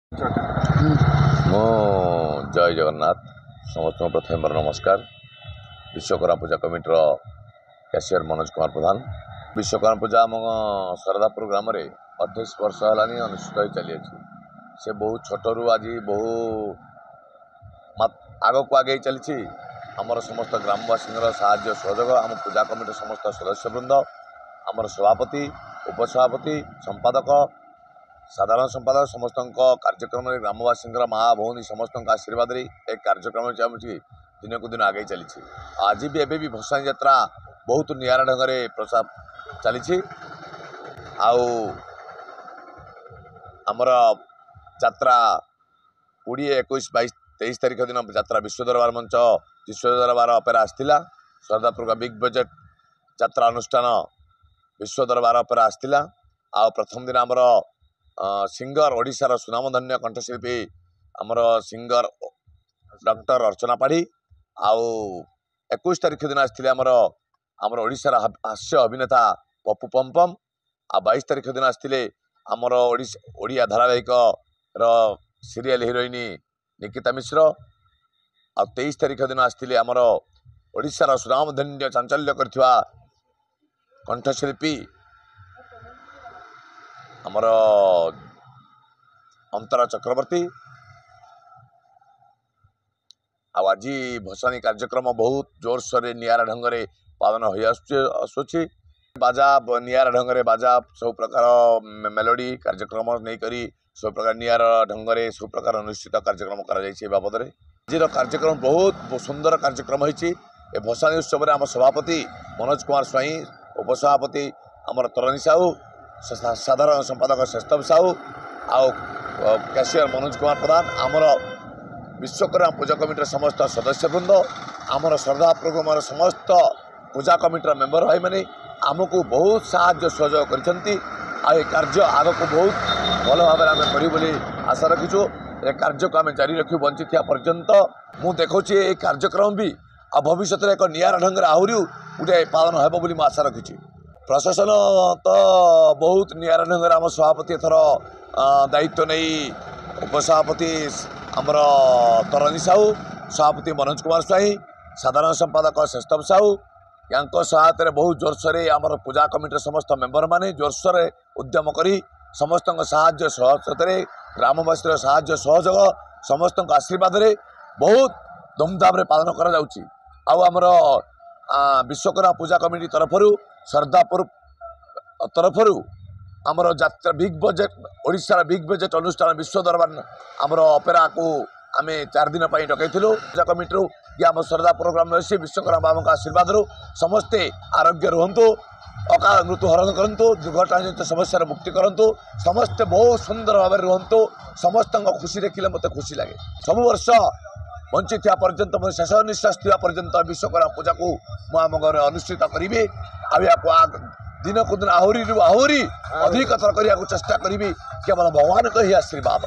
ମୁଁ ଜୟ ଜଗନ୍ନାଥ। ସମସ୍ତଙ୍କୁ ପ୍ରଥମେ ମୋର ନମସ୍କାର। ବିଶ୍ୱକର୍ମା ପୂଜା କମିଟିର କ୍ୟାସିୟର ମନୋଜ କୁମାର ପ୍ରଧାନ। ବିଶ୍ୱକର୍ମା ପୂଜା ଆମ ଶରଧାପୁର ଗ୍ରାମରେ 28 ବର୍ଷ ହେଲାଣି ଅନୁଷ୍ଠିତ ହୋଇ ଚାଲିଅଛି। ସେ ବହୁତ ଛୋଟରୁ ଆଜି ବହୁ ଆଗକୁ ଆଗେଇ ଚାଲିଛି। ଆମର ସମସ୍ତ ଗ୍ରାମବାସୀଙ୍କର ସାହାଯ୍ୟ ସହଯୋଗ, ଆମ ପୂଜା କମିଟିର ସମସ୍ତ ସଦସ୍ୟବୃନ୍ଦ, ଆମର ସଭାପତି, ଉପସଭାପତି, ସମ୍ପାଦକ, ସାଧାରଣ ସମ୍ପାଦକ, ସମସ୍ତଙ୍କ କାର୍ଯ୍ୟକ୍ରମରେ ଗ୍ରାମବାସୀଙ୍କର ମା ଭଉଣୀ ସମସ୍ତଙ୍କ ଆଶୀର୍ବାଦରେ ଏ କାର୍ଯ୍ୟକ୍ରମ ଚାହୁଁଛି ଦିନକୁ ଦିନ ଆଗେଇ ଚାଲିଛି। ଆଜି ବି ଏବେ ବି ଭସାଣି ଯାତ୍ରା ବହୁତ ନିଆରା ଢଙ୍ଗରେ ପ୍ରସାଦ ଚାଲିଛି। ଆଉ ଆମର ଯାତ୍ରା 20, 21, 22, 23 ତାରିଖ ଦିନ ଯାତ୍ରା ବିଶ୍ୱ ଦରବାର ମଞ୍ଚ, ବିଶ୍ୱ ଦରବାର ଅପେରା ଆସିଥିଲା। ଶରଧାପୁର ବିଗ୍ ବଜେଟ୍ ଯାତ୍ରା ଅନୁଷ୍ଠାନ ବିଶ୍ୱ ଦରବାର ଅପେରା ଆସିଥିଲା। ଆଉ ପ୍ରଥମ ଦିନ ଆମର ସିଙ୍ଗର, ଓଡ଼ିଶାର ସୁନାମଧନ୍ୟ କଣ୍ଠଶିଳ୍ପୀ ଆମର ସିଙ୍ଗର ଡକ୍ଟର ଅର୍ଚ୍ଚନା ପାଢ଼ୀ। ଆଉ 21 ତାରିଖ ଦିନ ଆସିଥିଲେ ଆମର ଓଡ଼ିଶାର ହାସ୍ୟ ଅଭିନେତା ପପୁ ପମ୍ପମ୍। ଆଉ 22 ତାରିଖ ଦିନ ଆସିଥିଲେ ଆମର ଓଡ଼ିଶା ଓଡ଼ିଆ ଧାରାବାହିକର ସିରିଏଲ ହିରୋଇନ ନିକିତା ମିଶ୍ର। ଆଉ 23 ତାରିଖ ଦିନ ଆସିଥିଲେ ଆମର ଓଡ଼ିଶାର ସୁନାମଧନ୍ୟ ଚାଞ୍ଚଲ୍ୟ କରିଥିବା କଣ୍ଠଶିଳ୍ପୀ ଆମର ଅନ୍ତରା ଚକ୍ରବର୍ତ୍ତୀ। ଆଉ ଆଜି ଭସାଣି କାର୍ଯ୍ୟକ୍ରମ ବହୁତ ଜୋରସୋରରେ ନିଆରା ଢଙ୍ଗରେ ପାଳନ ହୋଇ ଆସୁଛି। ବାଜା ନିଆରା ଢଙ୍ଗରେ ବାଜା, ସବୁ ପ୍ରକାର ମେଲୋଡ଼ି କାର୍ଯ୍ୟକ୍ରମ ନେଇକରି ସବୁ ପ୍ରକାର ନିଆରା ଢଙ୍ଗରେ ସବୁ ପ୍ରକାର ଅନୁଷ୍ଠିତ କାର୍ଯ୍ୟକ୍ରମ କରାଯାଇଛି। ଏ ବାବଦରେ ଆଜିର କାର୍ଯ୍ୟକ୍ରମ ବହୁତ ସୁନ୍ଦର କାର୍ଯ୍ୟକ୍ରମ ହୋଇଛି। ଏ ଭସାଣି ଉତ୍ସବରେ ଆମ ସଭାପତି ମନୋଜ କୁମାର ସ୍ୱାଇଁ, ଉପସଭାପତି ଆମର ତରଣୀ ସାହୁ, ସାଧାରଣ ସମ୍ପାଦକ ଶେଷଦେବ ସାହୁ ଆଉ କ୍ୟାସିୟର ମନୋଜ କୁମାର ପ୍ରଧାନ, ଆମର ବିଶ୍ୱକର୍ମା ପୂଜା କମିଟିର ସମସ୍ତ ସଦସ୍ୟବୃନ୍ଦ, ଆମର ଶ୍ରଦ୍ଧା ପ୍ରଭୁଙ୍କର ସମସ୍ତ ପୂଜା କମିଟିର ମେମ୍ବର ଭାଇମାନେ ଆମକୁ ବହୁତ ସାହାଯ୍ୟ ସହଯୋଗ କରିଛନ୍ତି। ଆଉ ଏ କାର୍ଯ୍ୟ ଆଗକୁ ବହୁତ ଭଲ ଭାବରେ ଆମେ କରିବୁ ବୋଲି ଆଶା ରଖିଛୁ। ଏ କାର୍ଯ୍ୟକୁ ଆମେ ଜାରି ରଖିବୁ ବଞ୍ଚିଥିବା ପର୍ଯ୍ୟନ୍ତ। ମୁଁ ଦେଖୁଛି ଏ କାର୍ଯ୍ୟକ୍ରମ ବି ଆଉ ଭବିଷ୍ୟତରେ ଏକ ନିଆରା ଢଙ୍ଗରେ ଆହୁରି ଗୋଟେ ପାଳନ ହେବ ବୋଲି ମୁଁ ଆଶା ରଖିଛି। ପ୍ରଶାସନ ତ ବହୁତ ନିଆରା ଢଙ୍ଗରେ ଆମ ସଭାପତି ଏଥର ଦାୟିତ୍ୱ ନେଇ, ଉପସଭାପତି ଆମର ତରଣୀ ସାହୁ, ସଭାପତି ମନୋଜ କୁମାର ସ୍ୱାଇଁ, ସାଧାରଣ ସମ୍ପାଦକ ଶେଷଦେବ ସାହୁ, ୟାଙ୍କ ସହାୟତାରେ ବହୁତ ଜୋରସୋରରେ ଆମର ପୂଜା କମିଟିର ସମସ୍ତ ମେମ୍ବରମାନେ ଜୋରସୋରରେ ଉଦ୍ୟମ କରି ସମସ୍ତଙ୍କ ସାହାଯ୍ୟ ସହଯୋଗରେ, ଗ୍ରାମବାସୀର ସାହାଯ୍ୟ ସହଯୋଗ, ସମସ୍ତଙ୍କ ଆଶୀର୍ବାଦରେ ବହୁତ ଧୁମଧାମରେ ପାଳନ କରାଯାଉଛି। ଆଉ ଆମର ବିଶ୍ୱକର୍ମା ପୂଜା କମିଟି ତରଫରୁ, ଶରଧାପୁର ତରଫରୁ ଆମର ଯାତ୍ରା ବିଗ୍ ବଜେଟ୍, ଓଡ଼ିଶାର ବିଗ୍ ବଜେଟ୍ ଅନୁଷ୍ଠାନ ବିଶ୍ୱ ଦରବାର ଆମର ଅପେରାକୁ ଆମେ 4 ଦିନ ପାଇଁ ଡକାଇଥିଲୁ। ପୂଜା କମିଟିରୁ କି ଆମ ଶରଧାପୁର ଗ୍ରାମବାସୀ ବିଶ୍ୱକର୍ମା ବାବାଙ୍କ ଆଶୀର୍ବାଦରୁ ସମସ୍ତେ ଆରୋଗ୍ୟ ରୁହନ୍ତୁ, ଅକାଳ ମୃତ୍ୟୁ ହରଣ କରନ୍ତୁ, ଦୁର୍ଘଟଣାଜନିତ ସମସ୍ୟାର ମୁକ୍ତି କରନ୍ତୁ, ସମସ୍ତେ ବହୁତ ସୁନ୍ଦର ଭାବରେ ରୁହନ୍ତୁ। ସମସ୍ତଙ୍କ ଖୁସି ଦେଖିଲେ ମୋତେ ଖୁସି ଲାଗେ। ସବୁ ବର୍ଷ ବଞ୍ଚିଥିବା ପର୍ଯ୍ୟନ୍ତ, ମୋ ଶେଷ ନିଶ୍ୱାସ ଥିବା ପର୍ଯ୍ୟନ୍ତ ବିଶ୍ୱକର୍ମା ପୂଜାକୁ ମୁଁ ଆମ ଘରେ ଅନୁଷ୍ଠିତ କରିବି। ଆଉ ଏହାକୁ ଦିନକୁ ଦିନ ଆହୁରିରୁ ଆହୁରି ଅଧିକତର କରିବାକୁ ଚେଷ୍ଟା କରିବି। କେବଳ ଭଗବାନଙ୍କ ହିଁ ଆଶୀର୍ବାଦ।